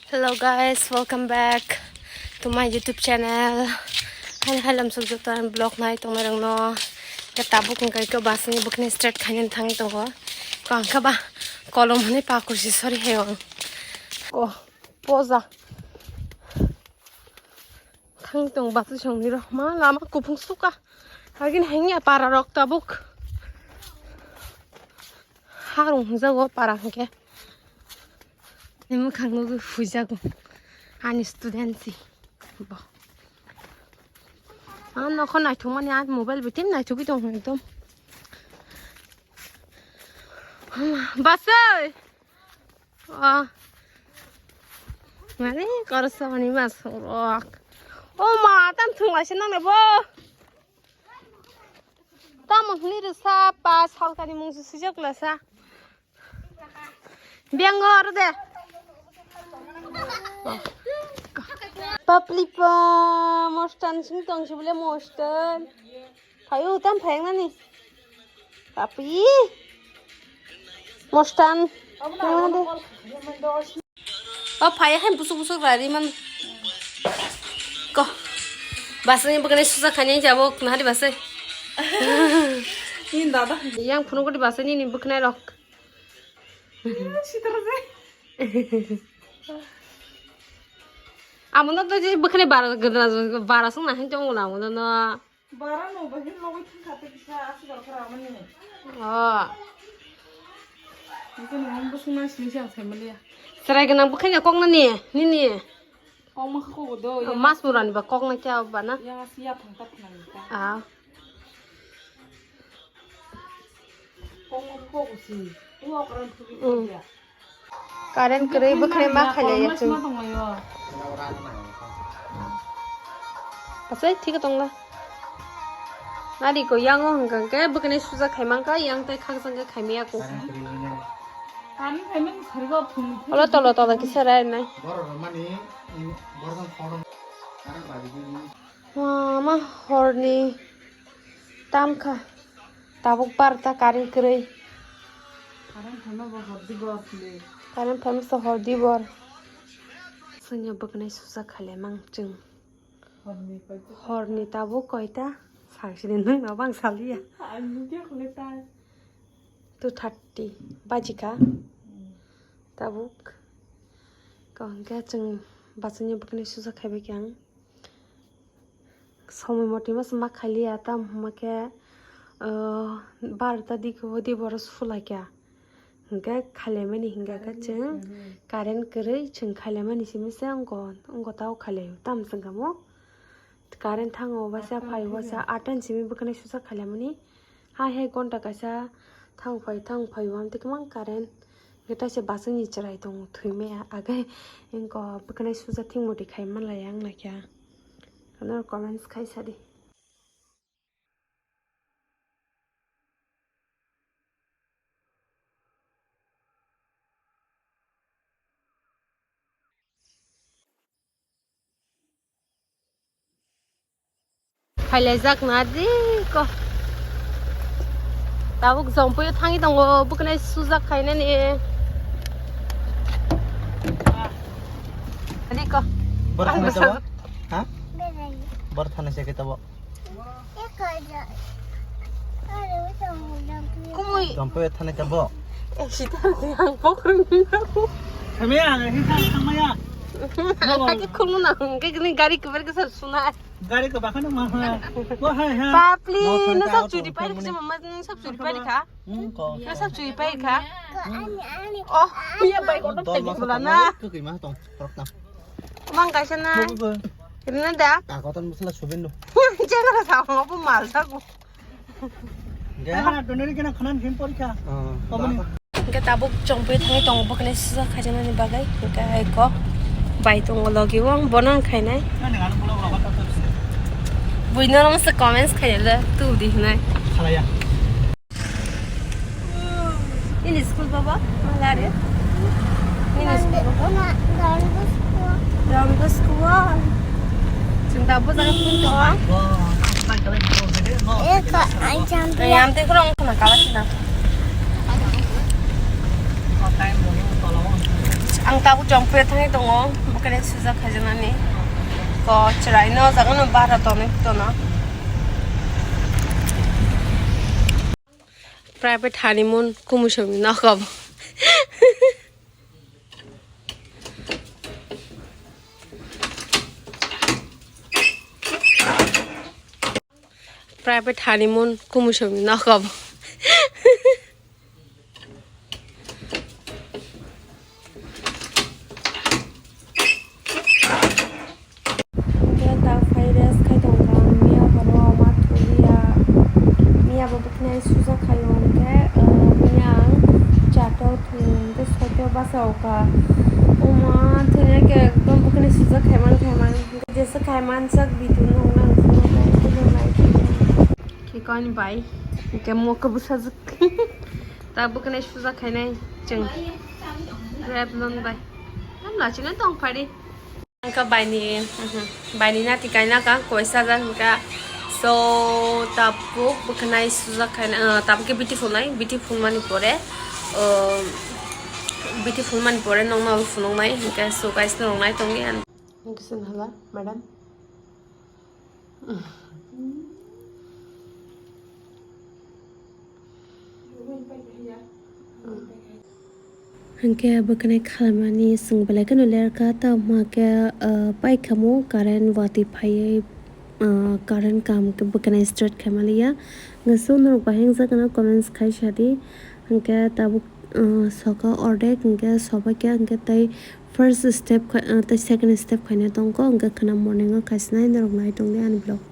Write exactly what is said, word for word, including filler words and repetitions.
Hello guys, welcome back to my YouTube channel. Hai hai lamsok joto ang vlog nai tongmai rok no. Ke tabuk wngkai ke bus ni bwkhwnai start khainani thang tongo. Ko ang kha ba kolom hwnwi pakur si sorry hai ang. Ko poja. Thang tong bus song ni rok ma lama kuphung suka. Agin hengya para rok tabuk. Harung hwnjago para hwnkhe. Ni mwkhang nugwi huijago. Ani student si. Bo. Ang nokho naithokmani, ang mobile bitin naithogwi tong ekdom. Basai! Oh. Mane, korosani mas rok. Oh ma, tam thung laise nang ne bo. Tamo hwnwi rwsa, pa salkani mung se swijak lasa. Beng oro de. Papli pa, mostan sing tong si bole mostan. Phaio tam phayang nani. Papi. Mostan. Phayang nani. O phai hai busuk busuk rari man. Ko. Basai ni bwkhwnai susa khainai jabo nahari basai. Ni dada. Yang phunuk di basai ni ni bwkhwnai rok. Sitar je. Amo no to je bwkhwnai bara gadra bara sung na hin chong na amo no. Bara no ba hin logo thung kha te kisa asi bar kha mani. Oh. Niko no ang busung na sini siang sai mali ya. Serai gwnang bwkhwnai kok nani nini. Kok ma kha kok do ya. Mas murani ba kok na kya ba na. Ya asi ya thang kha thang ka. Ah. Kok ma kha kok si. Wa karan thu bi ya. Current kwrwi bwkhwnai ma khailaiya chwng. Asai thik tongla. Nari ko yango hwnkha khe bwkhwnai suja khaimang kha yang tai khakjang khe khaimaya ko. Olo tolo tolo kisa rai nai. Mama horni tamkha. Tabuk barta current kwrwi. Current phaima bo hor di bor le. Current phaima se hor di bor. Sanya bwknai susa khaile mang chwng. Horni kaisa. Horni tabuk koita? Sangsini nung no bang saliya. Ang nugya khole tai. Two thirty bajika. Hmm. Tabuk. Kaham khe chwng bachani bwknai susa khaibai khe ang. Somoi motwi ma se ma khailiya, tamo hwnba khe, ah, barota digi o di borok sulai kha. Hwnkhe khailaimani hwnkha khe chwng current kwrwi chwng khailaimani simi se wngkha, wngkha tei khailaio. Tamo chwng kha mo current thango, waisa phai, waisa atta ni simi bwknai susa khailaimani. Hai hai ghonta kaisa thang phai, thang phai, wng twi kwbang current. Hwnkhe taisa bachani chwrai tongo, thwi maya. Agai wngkha bwknai suja thik motwi khai manlaiya wng naikha. Ano comments khai sadi. Khailaijak na di ko. Tabuk Jompuio thangwi tongo, bwknai sujak khainani. Di ko. Bor thana sabo? Ha? Bor thana se kitabo. Kumui. Jompuio thana sabo. Eh, sita ang pokrong. Kami ya, kita sama ya. Kaki khulna, kaki ni gari kubar ke sar suna. Gari ko bakhan ma ha. Ko hai ha. Papli, no sab churi pai kha, mama no sab churi pai kha. Hmm, ko. No sab churi pai kha. Oh, iya bai ko tek bola na. Ko kima tong, trok na. Mang kaisa na. Ko, ko. Kena da. Ka ko tan musla subin no. Jeng ra sa ko bu mal sa ko. Hwnkhe tabuk chongpui thangwi tongo, bwkhanai susa khaijaknani bagwi. Hwnkhe hai kok bai tongo logi o, ang bono ang khainai. Buino rwngse comments khainai le, tubudi hinai. Nini school baba? Malare? Nini school baba? Don Bosco. Don Bosco. Chwng da bo jaga phone tongo. Eko, ai jam. Ai, am te khorang khna kala sina. Ang tabuk chongpre thangwi tongo, bwkhani suja khaijaknani. Ko chwraino jagano bara tonwi tono. Private honeymoon kumusongni nokobo. Private honeymoon kumusongni nokobo. Hwnkhe ta phai rest khai tongkha, miya horo ma thuliya, miya bo bwkhwnai suja khaio, hwnkhe, uh, miya ang charta o thwngwi hwnkhe soito basa okha. Oma thwngya khe ekdom bwkhwnai suja khaiman khaiman, hwnkhe jesa khaiman sak bitu nung nang phunuknai phunuknai. Khikoni bai, hwnkhe mokhe bwsajwk. Ta bwkhwnai suja khainai chwng. Revlon bai. Tam lachina tong phari. Hwnkha baini, mhm, baini nati kaina ka koisa jan hwnkha. So, tabuk bwkhwnai suja khaina, ah, tabuk khe beautiful nai, beautiful mani pore, ah, beautiful mani pore nokno phunuknai hwnkhe. So, guys, norok nai tongdi ang. Hwnkhe chwng hala, madam. Hwnkhe bwkhwnai khalamani chwng belai kheno lerkha, tamo khe, ah, paikhamu current watwi phaiwi, ah, current kaham khe bwkhwnai straight khaimaliya. Hwnkhe so norok bahai wngjakgano comments khai sadi. Hwnkhe tabuk, ah, soka ordek hwnkhe sobaikha, hwnkhe tei first step khai, ah, tei second step khaina tongkho, hwnkhe khwna morning o khaisinai norok nai tongdi ani vlog.